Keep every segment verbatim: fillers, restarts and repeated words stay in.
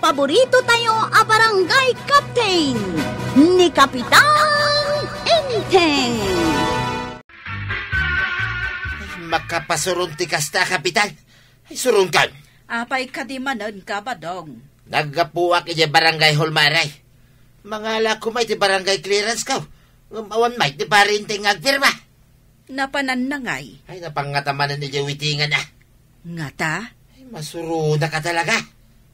Paborito tayo a barangay captain, ni Kapitan Enteng. Makapasuron ti kasta, Kapitan. Ay, surongkan. Apay kadi manen ka, Badong? Naggapuak idiay barangay hall, Mare. Mangala koma iti barangay clearance ko. Ngem awan met ni Pari Enteng nga agpirma. Napananna ngay? Ay, napangngata manen idiay witingan, a. Ngata? Ay, masuronak a talaga.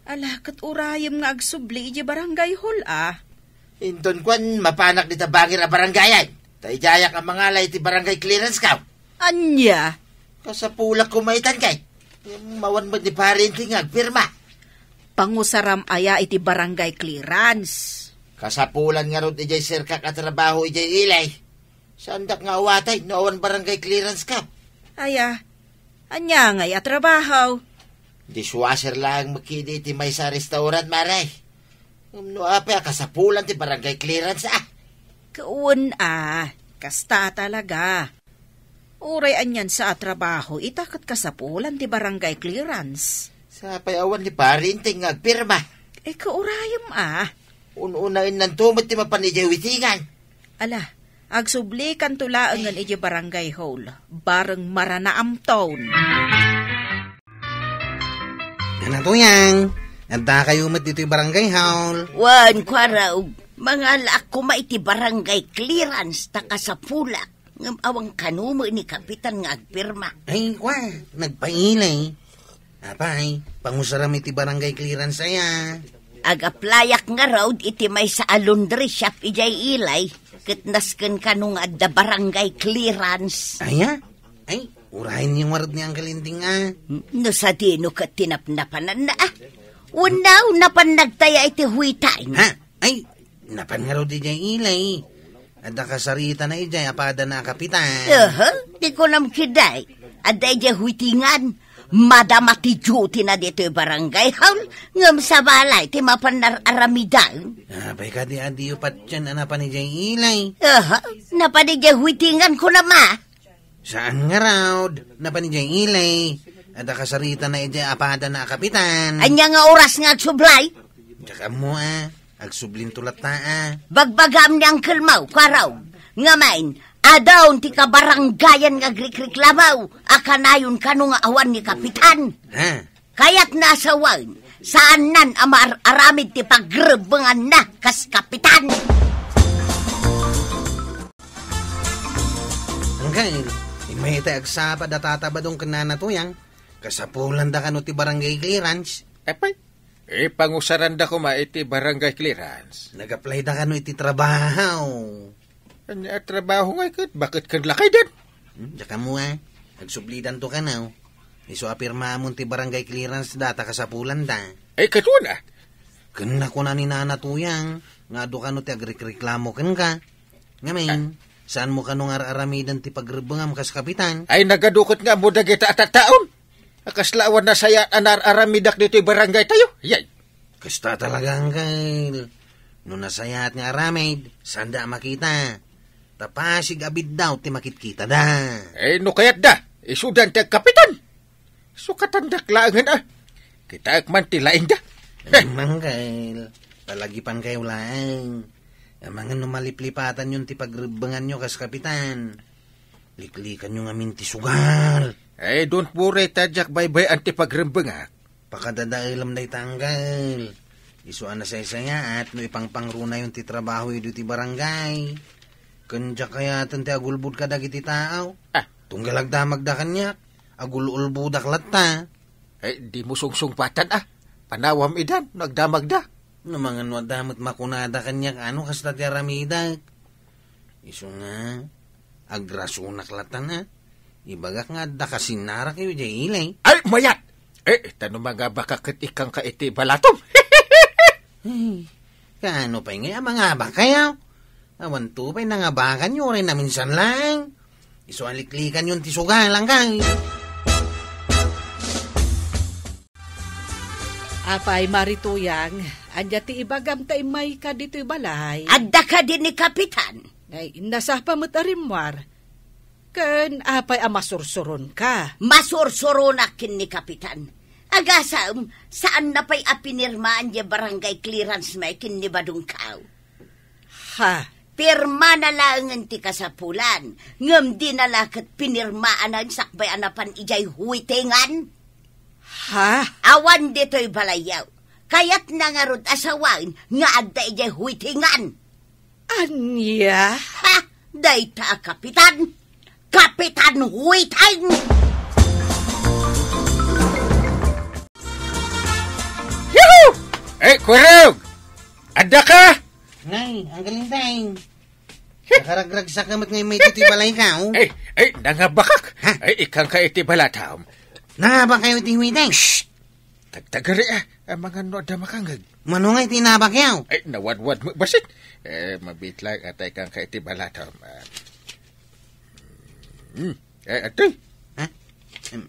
Ala, ket urayem nga agsubli idiay barangay hall, a. Inton kuan, mapanak dita bangir a barangayan. Ta idiayak a mangala iti barangay clearance ko. Ania? Kasapulak koma itan kay. Awan met ni Pari Enteng nga agpirma. Pangusaram aya iti barangay clearance? Kasapulan ngarud idiay serkak a trabaho idiay Ilay. Saandak nga awatay no awan barangay clearance ko. Aya, ania ngay a trabaho? Dishwasher laeng met kadi iti maysa a restaurant, Mare. Ngem no apay a kasapulan ti barangay clearance, a? Wen a, kasta talaga. Uray anian sa a trabaho ita ket kasapulan ti barangay clearance. Sapay awan ni Pari Enteng nga agpirma. E, kaurayem a. Un-unaennanto met ti mapan idiay witingan. Ala, agsublikanto laengen idiay barangay hall, bareng maranaamton. Nana Tuyang, addakayo met ditoy barangay hall. Wen, Kuarog, mangalaak koma iti barangay clearance ta kasapulak. Ngem awan kano met ni Kapitan nga agpirma. Ay, kua, nagpailay. Apay, pangusaram iti barangay clearance aya. Ag-applyak ngarud iti maysa a laundry shop idiay Ilay, ket nasken kano nga adda barangay clearance. Aya? Ay, urayenyo ngarud ni Uncle Enteng, a. No sadino ket ti napnapananna, a. Wenno, napan nagtaya iti huitan. Ha? Ay, napan ngarud idiay Ilay. Adda kasaritana idiay a padana a kapitan. Aha, ti kunam ketdi. Adda idiay huitingan. Madama ti duty na ditoy barangay hall, ngem sabali ti mapan ar-aramiden. Apay kadi a diyo patien a napan idiay Ilay? Aha, napan idiay huitingan kunam a. Saan ngarud, napan idiay Ilay. Adda kasaritana idiay a padana a kapitan. Ania nga oras nga agsubli? Diak ammo a, agsublinto latta a. Bagbagam ni Uncle Mau, Kuarog. Ngamin, adun ti kabarangayan nga agrikriklamo a kanayon kano nga awan ni Kapitan. Ha? Kayatna a sawen, saannan a maar-aramid ti pagrebbenganna kas Kapitan. Uncle, immay tay agsapa da Tata Badong ken Nana Tuyang, kasapulanda kano ti barangay clearance? Apay, ipangusaranda koma iti barangay clearance. Nag-apply da kano iti trabaho. Ania a trabaho ngay ket? Baket ken lakayden? Hmm, diak ammo a. Agsublidanto kano. Isu a pirmamon ti barangay clearance da ta kasapulanda. Ay, ket wen a. Ken nakuna ni Nana Tuyang nga adu kano ti agrikriklamo kenka. Ngamin, saanmo kano nga ar-aramiden ti pagrebbengam kas kapitan? Ay, nagadu ket nga ammo dagita a tattaom. A kasla awan nasayaat a naar-aramidak ditoy barangay tayo. Yay. Kasta talaga, Uncle. No nasayaat nga aramid, saanda a makita. Ta pasig a biddaw ti makitkitada. Eh, no kayatda, isudan ti agkapitan. Sukatandak laengen a. Kitaek man ti laingda. Uncle, palagipankayo laeng. Amangan no maliplipatanyon ti pagrebbenganyo kas kapitan. Liklikanyo ngamin ti sugal. Eh, don't worry, ta diak baybay-an ti pagrembengak. Pakadadaelam dayta, Uncle. Isu a nasaysayaat no ipangpangrunayon ti trabaho idi ti barangay. Ken diak kayaten ti agulbod kadagiti tao. Ah. Tunggal agdamagda kaniak, agul-ulbodak latta. Eh, dimo sungsungpatan a. Panawam idan no agdamagda. No mangan no adda met makunada kaniak, ano kasta ti aramidek? Isu nga, agrasunak latta a. Ibagak nga adda kasinnarak idiay ilay. Ay, mayat! Eh, ta no mangabaka ket ikkanka iti balatom. Ay, kaano pay ngay a mangabakayo? Awanto pay nangabakanyo, uray naminsan lang. Isu a liklikanyon ti sugal, Uncle. Apay, Mari Tuyang, ania ti ibagam ta immayka ditoy balay? Adda kadi ni Kapitan? Ay, nasapa met a rimmuar. Ken apay a masursuronka? Masursuronak ken ni Kapitan. Agasem, saanna pay a pinirmaan diay barangay clearance met ken ni Badong Kao. Ha? Pirmana laengen ti kasapulan, ngem dina la ket pinirmaanan sakbay a napan idiay huwetengan. Ha? Awan ditoy balayyo. Kayatna ngarud a sawen nga adda idiay huwetengan. Ania? Ha? Dayta a kapitan? Kapitan Huweteng! Yuhu! Eh, Kurog! Adda ka? Nay, ang galing, Tay. Nakaragragsak ka met nga may dito'y balay ka, oh. Ay, ay, nangabakak. Ha? Ay, ikkan ka iti balatam. Nangabak kayo iti huweteng? Shh! Tagtagari, ah. Amangan no adda makangeg. Mano nga iti nabak yaw? Ay, nawadwad mo, basit. Eh, mabitlang atay kang ka iti balatam. Ah. Hmm. Eh, atoy. Ha? Em.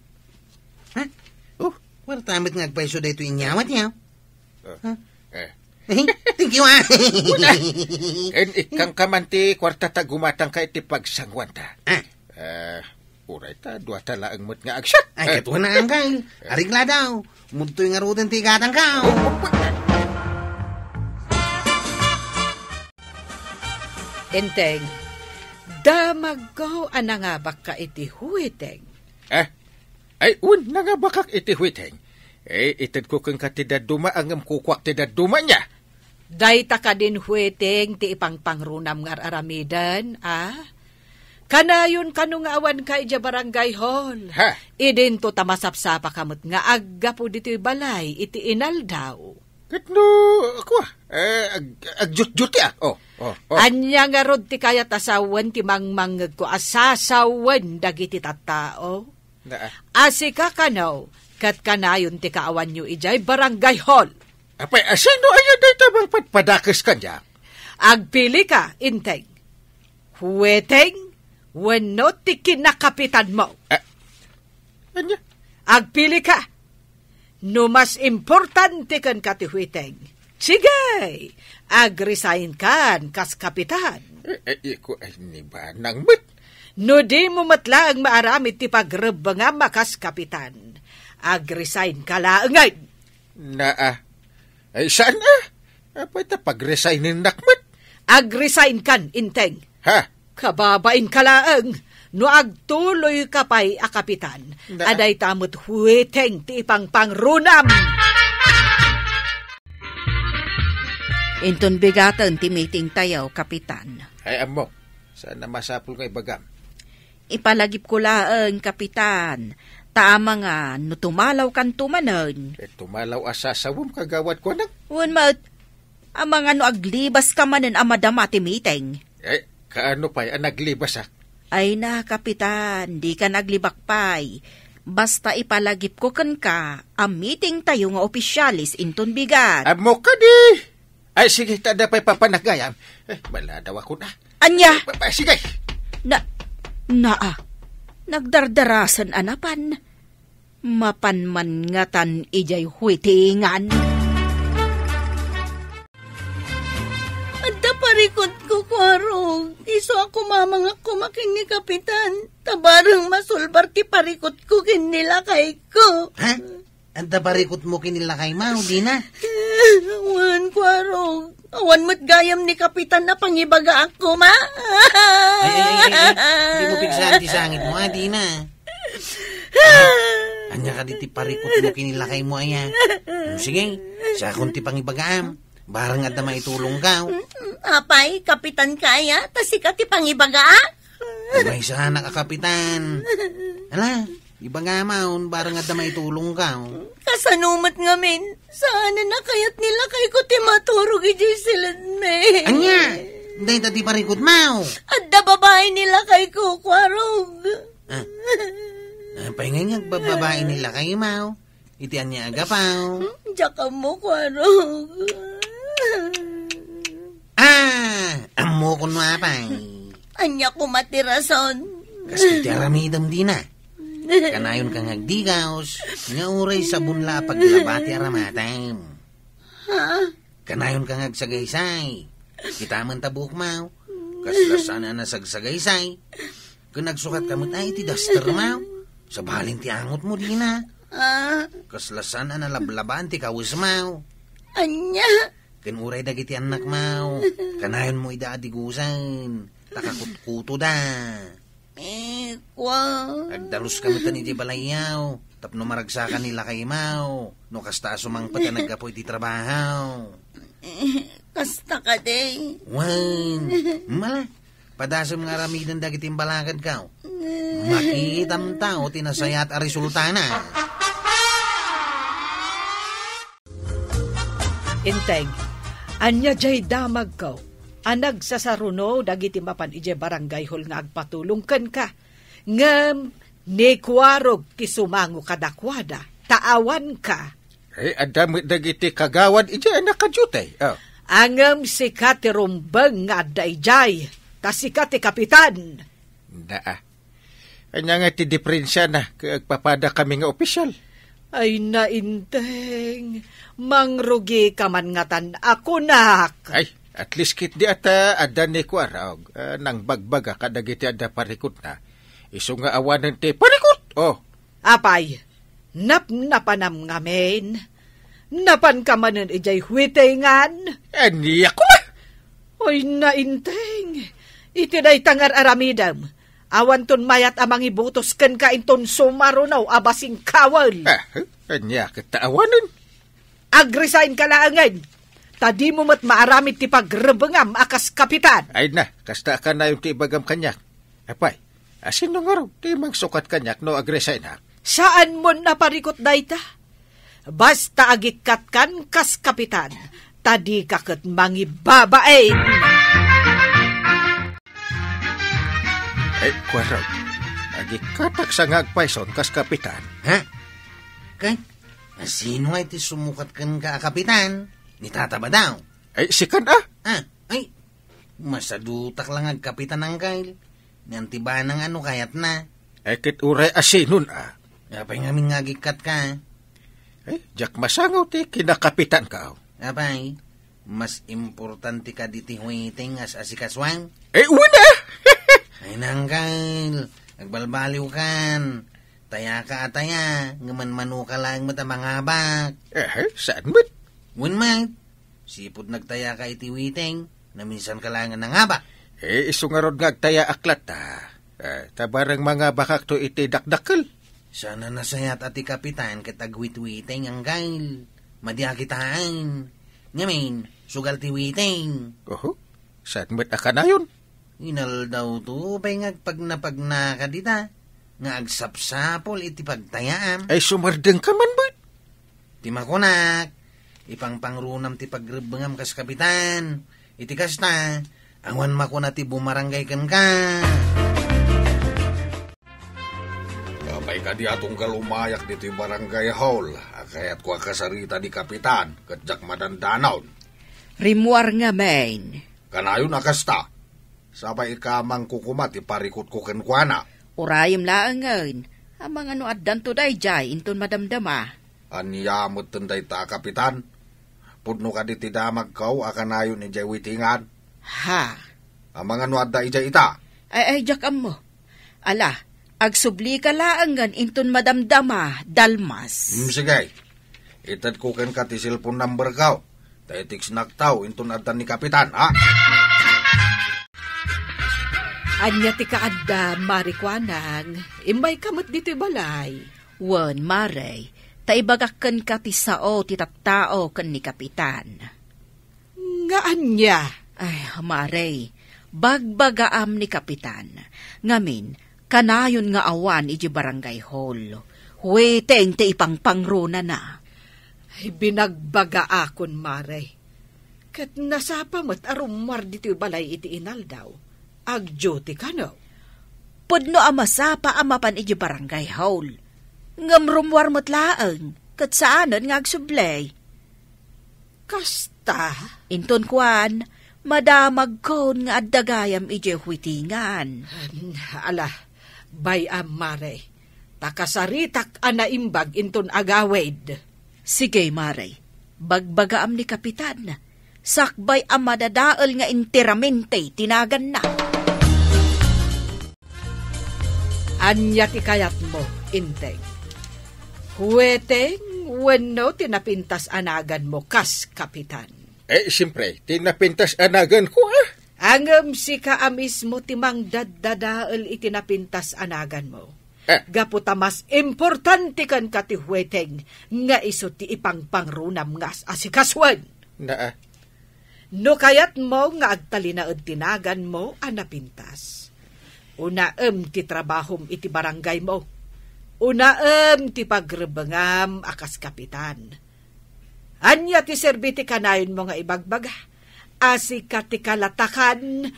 Ha? Oh, kwarta met nga agpayso daytoy inyawat yaw. Oh. Ha? Eh. Eh, thank you, ah. Una, ken ikkan ka man ti kwarta ta gumatang ka iti pagsanguanta. Ah. Eh, uray ta, dua ta laeng met nga agsiat. Ay, eh. Ket una, angkel. Arigla daw. Mudtoy ngaruden ti igatang ka. Enteng, damagko a nangabak ka iti huweteng. Eh? Ay, wen, nangabakak iti huweteng. Eh, itedko kenka ti dadduma, ngem kukuak ti dadduma nia. Dayta kadin huweteng ti ipangpangrunam nga ar-aramiden, a? Kanayon kano nga awan ka idiay barangay hall. Ha? Idinto ta masapsapa ka met nga aggapu ditoy balay iti inaldaw. Ket no, kua, eh, ag-, agjutjutiak. Oh, oh, oh. Ania ngarud ti kayat a sawen ti mangmangngegko a sasawen dagiti tattao? Na, ah. A sika kano, ket kanayon ti kaawanyo idiay barangay hall. Apay, a sino aya dayta mangpadpadakes kaniak? Agpili ka, Enteng. Huweteng wenno ti kinakapitanmo. Ah, ania? Agpili ka. No mas importante kenka ti huweteng, sige, agresign kan kas kapitan. Eh, eh, iko, ay, ni banang met. No dimo met laeng maaramid ti pagrebbengam a kas kapitan, agresign ka laengen. Naa. Ay, saan a? Apay ta pagresigninnak met? Agresign kan, Enteng. Ha? Kababain ka laeng no agtuloy ka pay a kapitan. Na- a dayta met huweteng ti ipangpangrunam. Inton bigaten ti meeting tayo, Kapitan. Ay, ammo. Saan a masapul nga ibagam? Ipalagipko laeng, Kapitan. Ta amangan no tumalawkanto manen. Eh, tumalaw a sasawem, kagawad, kunak. Wen met, amangan no aglibaska manen a madama ti meeting. Eh, kaano pay a naglibasak? Ay na, Kapitan, dika naglibak pay. Basta ipalagipko kenka a meeting tayo nga opisyales inton bigat. Ammo kadi! Ay, sige, ta adda pay papanagayam. Eh, maladaw ako na. Ania? Eh, pa, pa, sige. Na, naa, nagdardarasan a napan. Mapan man ngatan idiay huwetengan. Adda parikutko, Kuarog. Isu a kumamangak koma ken ni Kapitan. Ta bareng masulbar ti parikutko ken ni lakayko. Ha? Adda parikutmo ken ni lakaymo, dina? Wen, Kuarog. Awan met gayam ni Kapitan a pangibagaak koma. Ay, ay, ay, ay, ay. Di mo pigsaan ti sangitmo, a, dina? Ania kadi ti parikutmo ken ni lakaymo aya? Hmm, sige, siakon ti pangibagaam. Bareng adda maitulongko. Apay, kapitan ka aya, ta sika ti pangibagaak? Maysanak a kapitan. Ala, ibagam, bareng adda maitulongko. Kasano met ngamin? Saanen a kayat ni lakayko ti maturog idiay siledmi. Ania? Dayta ti parikutmo. Adda babai ni lakayko, Kuarog. Ah. Apay ngay nga agbababai ni lakaymo? Iti ania a gapu? Hmm, diak ammo, Kuarog. Ah, ammokon no apay. Ania koma ti rason? Kas iti aramidem dina. Kanayonka nga agdigaus, nga uray sabon la a paglaba ti aramatem. Ha? Kanayonka nga agsagaysay. Kitaem ta buokmo. Kasla saan a nasagsagaysay. Ken agsukatka met iti dastermo. Sabalin ti angotmo, dina. Ah? Kasla saan a nalablabaan ti kawesmaw. Ania? Ken uray dagiti annakmaw, kanayonmo ida a digusen, ta kakutkutoda. Eh, kua. Agdaluska metten idiay balayyo, tapno maragsakan ni lakaymaw, no kasta a sumangpet a naggapu iti trabaho. Eh, kasta kadi? Wen, mala, padasem nga aramiden dagiti imbalakedko. Makitam ta ti nasayaat a resultana. Integ, ania jay damagko a nagsasaruno dagiti mapan idiay barangay hall nga agpatulong kenka? Ngem ni Kuarog ti sumango kadakuada, ta awanka. Eh, adda met dagiti kagawad idiay a nakaduty. Oh. Ngem sika ti rumbeng nga adda idiay, ta sika ti kapitan. Naa. Ania nga ti diferensiana ket agpapadakami nga opisyal? Ay, nainteng, mangrugika man ngatan a kunak. Ay, at least ketdi a ta adda ni Kuarog, ah, nangbagbaga kadagiti adda parikutna. Isu nga awanen ti parikut! Oh. Apay, napnapanam ngamin? Napanka manen idiay huitingan? Ania koma? Oy, nainteng. Iti dayta nga ar-aramidem, awanton mayat a mangibutos kenka inton sumaruno a basingkawen. Ah, ania ket ta awanen? Agresign ka laengen, ta dimo met maaramid ti pagrebengam a kas kapitan. Ay na, kasta a kanayon ti ibagam kaniak. Apay, a sino ngarud ti mangsukat kaniak no agresignak? Saanmon a parikut dayta. Basta agikkatkan kas kapitan, ta dika ket mangibabain. Eh, Kuarog, agikkatak sa nga agpayson kas kapitan. Ha? Ket, a sino nga iti sumukat kenka a kapitan? Ni Tata Badaw? Ay, sikan a? Ah, ay, masadutak la nga agkapitan, Angkel. Ni Auntie Banang a no kayatna. Ay, ket uray a sinon a? Apay ngamin nga agikkatka? Ay, diak masango ti kinakapitanka. Apay, mas importante kadi ti huiting a asikasuan? Eh, wen a! Ay, Angkel, agbalbaliwkan. Tayaka a taya, ngem manmanuka laeng met a mangabak. Eh, saan met? Wen met. Sipud nagtayaka iti huiting, naminsanka laeng a nangabak. Eh, isu ngarud nga agtayaak latta. Eh, ta bareng mangabakakto iti dakdakkel. Saan a nasayaat a ti kapitan ket aghuithuiting, Angkel. Madi a kitaan. Ngamin, sugal ti huiting. Oho, saan met a kanayon? Inaldawto pay nga agpagnapagnaka dita, nga agsapsapul iti pagtayaam. Ay, sumardengka man met. Ti makunak, ipangpangrunam ti pagrebbengam kas kapitan. Iti kasta, awan makuna ti bumarangay kenka. Apay kadi a tunggal umayak ditoy barangay hall, a kayatko a kasarita ni kapitan, ket diak madandanaw. Rimmuar ngamin. Kanayon a kasta. Sapay ika mangkukuma ti parikutko kenkuana. Urayem laengen, amangan no addanto daydiay inton madamdama. Ania metten dayta a kapitan? Pudno kadi ti damagko a kanayon idiay witingan? Ha? Amangan no adda idiay ita? Ay, ay, diak ammo. Ala, agsublika laengen inton madamdama, Dalmas. Hmm, sige. Itedko kenka ti cellphone numberko. Ta i-textnakto inton adda ni kapitan, ha? Ania ti kaadda, Mare Kuanang? Immayka met ditoy balay. Wen, Mare, ta ibagak kenka ti sao ti tattao ken ni kapitan. Nga ania? Ay, Mare, bagbagaam ni kapitan. Ngamin, kanayon nga awan iti barangay hall. Huiting ti ipangpangrunana. Ay, binagbagaakon, Mare. Ket nasapa met a rummuar ditoy balay iti inaldaw. Agduty kano? Pudno a masapa a mapan iti barangay hall. Ngem rummuar met laeng, ket saanen nga agsubli. Kasta? Inton kuan, madamagkon nga adda gayam idiay huitingan. Ala, bay-am, Mare. Ta kasaritak a naimbag inton agawid. Sige, Mare. Bagbagaam ni kapitan. Sakbay a madadael nga enteramente ti naganna. Ania ti kayatmo, Integ? Hueteng wenno ti napintas a naganmo kas kapitan? Eh, siempre, ti napintas a naganko, ah. Ngem sika a mismo ti mangdaddadael iti napintas a naganmo. Ah. Gapu ta mas importante kenka ti hueteng nga isu ti ipangpangrunam nga as-asikasuen. Naa. No kayatmo nga agtalinaed ti naganmo a napintas, unaem ti trabahom iti barangaymo. Unaem ti pagrebengam a kas kapitan. Ania ti serbi ti kanayonmo nga ibagbaga a sika ti kalatakan,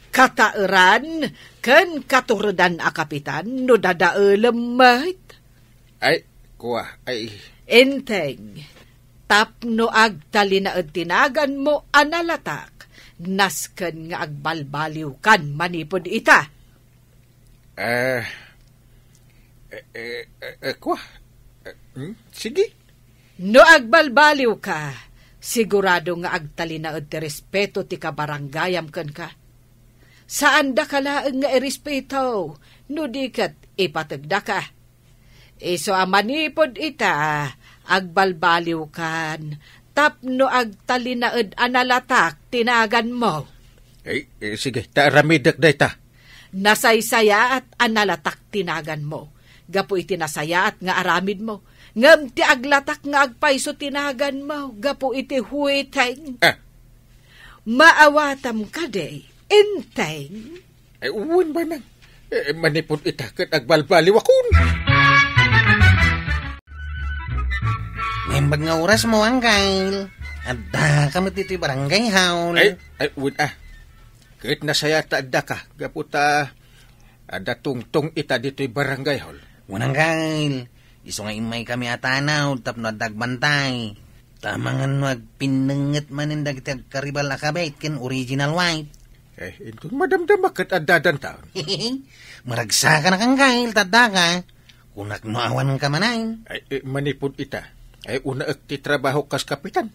kataeran, ken katuredan a kapitan no dadaelem met? Ay, kua, ay. Enteng, tapno agtalinaed ti naganmo a nalatak, nasken nga agbalbaliwkan manipud ita. Eh, eh, eh, eh, eh, kua? Eh, hmm? Sige. No agbalbaliwka, sigurado nga agtalinaed ti respeto ti kabarangayam kenka. Saandaka laeng nga irespeto, no di ket ipategdaka. Isu a manipud ita, agbalbaliwkan tapno agtalinaed a nalatak ti naganmo. Eh, eh, sige, ta aramidek dayta. Nasaysayaat a nalatak ti naganmo gapu iti nasayaat nga aramidmo, ngem ti aglatak nga agpayso ti naganmo gapu iti hueteng. Ah. Maawatam kadi, Enteng? Eh, wen, manang. Eh, manipud ita ket agbalbaliwakon. Naimbag nga orasmo, Angkel. Addaka met ditoy barangay hall. Ay, ay, wen, ah. Ket nasayaat ta addaka, gapu ta adda tungtong ita ditoy barangay hall. Wen, Angkel. Isu nga immaykami a tanawd tapno adda agbantay. Ta amangan no agpinnengnget manen dagiti agkaribal a kabit ken original wife. Eh, inton madamdama ket adda dantaon. Maragsakanak, Angkel, ta addaka. Kunak no awanka manen. Ay, eh, manipud ita. Ay, unaek ti trabaho kas kapitan.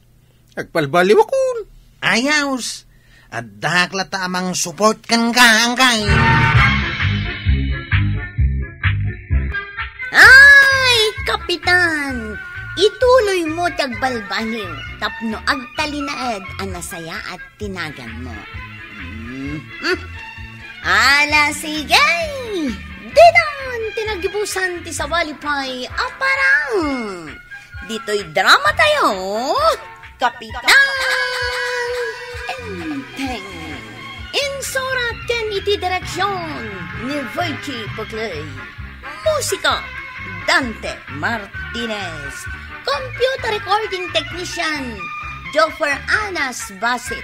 Agbalbaliwakon. Ayos. Addak latta a mangsupport kenka, Angkel. Ay, Kapitan! Ituloymo ti agbalbaliw tapno agtalinaed a nasayaat ti naganmo. Mm. Ala, sige! Ditan ti nagibusan ti sabali pay a parang! Ditoy dramatayo, Kapitan Enteng. Insurat ken iti direksion ni Virgie Puclay. Musika, Dante Martinez. Computer recording technician, Joffer Anas Basit.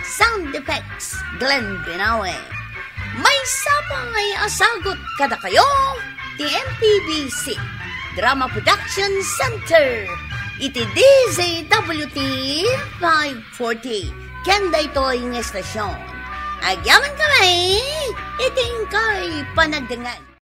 Sound effects, Glenn Binawe. Maysa pay a sagut kadakayo ti M P B C Drama Production Center iti D Z W T five forty ken daytoy nga estasion. Agyamankami iti inkay panagdengngeg.